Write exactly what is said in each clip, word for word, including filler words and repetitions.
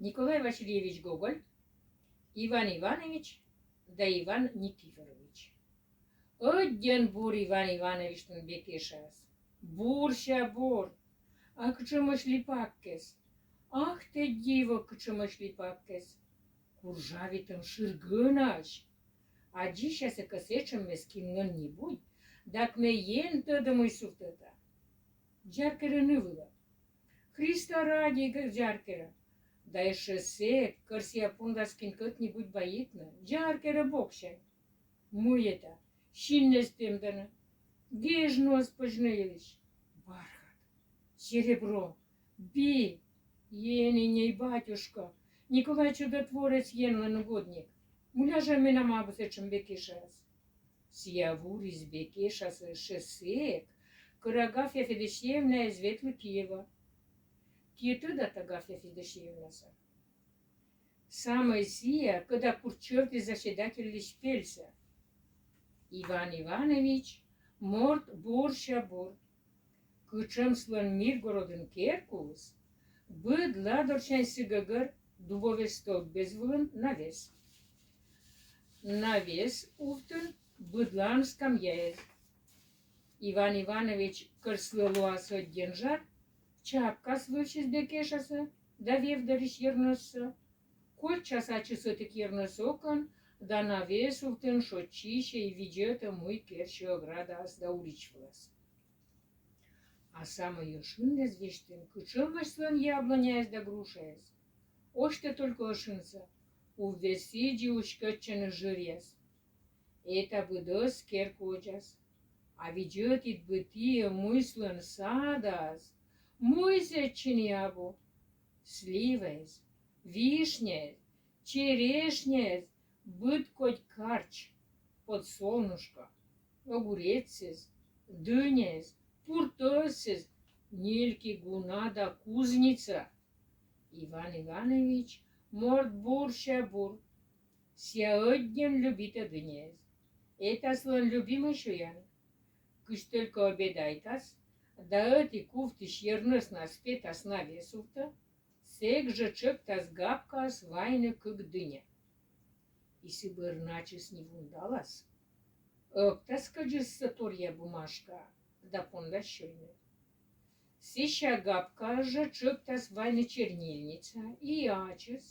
Николай Васильевич Гоголь, Иван Иванович да Иван Никифорович. Ӧдйӧн бур Иван Ивановичлӧн бекешаыс. Бурся бур. А кутшӧмӧсь липаккӧс! Ах тэ, диво, кутшӧмӧсь липаккӧс! Куржавитӧм шыр гӧнаӧсь. А дзисясӧ кӧ сэтшӧммӧс кинлӧн ни будь, дак ме ен тӧдӧ, мый сувтӧда. Дзяркерӧ ны вылӧ. Христа ради, дзяркерӧ. Да ещӧ сэк, кӧр сійӧ пондас кинкӧд ни будь баитны, дзяркерӧ боксянь. Мый эта, синнӧс тӧмдана, гежнуӧс пӧжны йылысь. Бархат, серебро, би. Ени ней, батюшка, Николай Чудотворец енлӧн угодник. Мыля жӧ менам абу сэтшӧм бекешаыс? Сійӧ вурис бекешасӧ ещӧ сэк, кӧр Агафья Федосеевна эз ветлы Киевӧ. Ті тӧдат Агафья Федосеевнасӧ? Самӧй сійӧ, кӧ да курччӧвтіс заседательлысь пельсӧ. Иван Иванович — морт бурся бур. Кутшӧм сылӧн Миргородын керкуыс, быд ладорсянь сы гӧгӧр дубовӧй столб вылын навес. Навес увтын быдлаын скамьяяс. Иван Иванович, кӧр сылы лоас ӧдйӧн жар, чапкас вывсьыс бекешасӧ да вевдӧрысь ернӧссӧ, кольччас ачыс ӧтик ернӧс окӧн да навес увтын шойччысьӧ и видзӧдӧ, мый керсьӧ оградаыс да улич вылас. А самӧй ӧшиннас весьтын кутшӧмӧсь сылӧн яблоняяс да грушаяс! Осьтӧ только ӧшинсӧ, уввез сідзи уськӧдчӧны жыръяс. Эта быдӧс керкуодзас. А видзӧдіт бы ті, мый сылӧн садас! Мый сэтчӧ ни абу! Сливаяс, вишняяс, черешняяс, быд кодь карч, подсолнушка, огурецъяс, дыняяс, пуртӧсъяс, нильки гуна да кузница. Иван Иванович — морт бурся бур. Сійӧ ӧдйӧн любитӧ дыняяс. Эта сылӧн любимӧй сёян. Кыдз только обедайтас да ӧтик увтысь ернӧснас петас навес увтӧ, сэк жӧ тшӧктас гапкаӧс вайны кык дыня. И сы бӧрын ачыс ни вундалас, ӧктас кӧдзыссӧ торъя бумажкаӧ да пондас сёйны. Сэсся гапкаӧс жӧ тшӧктас вайны чернильницаӧ и ачыс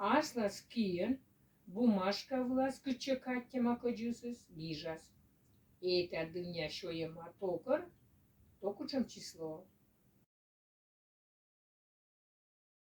аслас киӧн бумажка вылас, кытчӧ каттьӧма кӧдзысыс, гижас: эта дыня сёйӧма токӧр, то кутшӧм число,